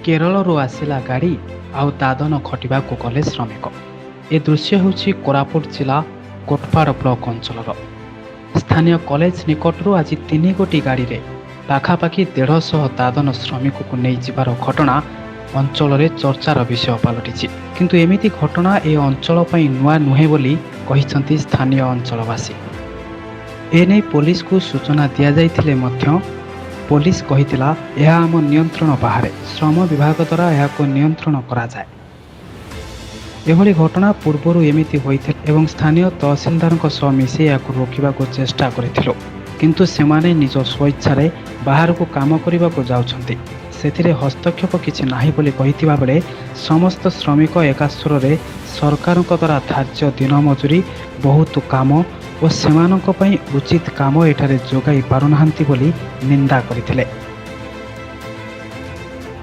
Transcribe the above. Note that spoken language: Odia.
କେରଳରୁ ଆସିଲା ଗାଡ଼ି ଆଉ ଦାଦନ ଖଟିବାକୁ ଗଲେ ଶ୍ରମିକ। ଏ ଦୃଶ୍ୟ ହେଉଛି କୋରାପୁଟ ଜିଲ୍ଲା କୋଟପାଡ଼ ବ୍ଲକ ଅଞ୍ଚଳର। ସ୍ଥାନୀୟ କଲେଜ ନିକଟରୁ ଆଜି 3 ଗୋଟି ଗାଡ଼ିରେ ପାଖାପାଖି 150 ଦାଦନ ଶ୍ରମିକକୁ ନେଇଯିବାର ଘଟଣା ଅଞ୍ଚଳରେ ଚର୍ଚ୍ଚାର ବିଷୟ ପାଲଟିଛି। କିନ୍ତୁ ଏମିତି ଘଟଣା ଏ ଅଞ୍ଚଳ ପାଇଁ ନୂଆ ନୁହେଁ ବୋଲି କହିଛନ୍ତି ସ୍ଥାନୀୟ ଅଞ୍ଚଳବାସୀ। ଏନେଇ ପୋଲିସକୁ ସୂଚନା ଦିଆଯାଇଥିଲେ ମଧ୍ୟ ପୋଲିସ କହିଥିଲା, ଏହା ଆମ ନିୟନ୍ତ୍ରଣ ବାହାରେ, ଶ୍ରମ ବିଭାଗ ଦ୍ୱାରା ଏହାକୁ ନିୟନ୍ତ୍ରଣ କରାଯାଏ। ଏଭଳି ଘଟଣା ପୂର୍ବରୁ ଏମିତି ହୋଇଥିଲା ଏବଂ ସ୍ଥାନୀୟ ତହସିଲଦାରଙ୍କ ସହ ମିଶି ଏହାକୁ ରୋକିବାକୁ ଚେଷ୍ଟା କରିଥିଲୁ, କିନ୍ତୁ ସେମାନେ ନିଜ ସ୍ୱଇଚ୍ଛାରେ ବାହାରକୁ କାମ କରିବାକୁ ଯାଉଛନ୍ତି, ସେଥିରେ ହସ୍ତକ୍ଷେପ କିଛି ନାହିଁ ବୋଲି କହିଥିବା ବେଳେ ସମସ୍ତ ଶ୍ରମିକ ଏକାସ୍ୱରରେ ସରକାରଙ୍କ ଦ୍ୱାରା ଧାର୍ଯ୍ୟ ଦିନ ମଜୁରୀ, ବହୁତ କାମ ଓ ସେମାନଙ୍କ ପାଇଁ ଉଚିତ କାମ ଏଠାରେ ଯୋଗାଇ ପାରୁନାହାନ୍ତି ବୋଲି ନିନ୍ଦା କରିଥିଲେ।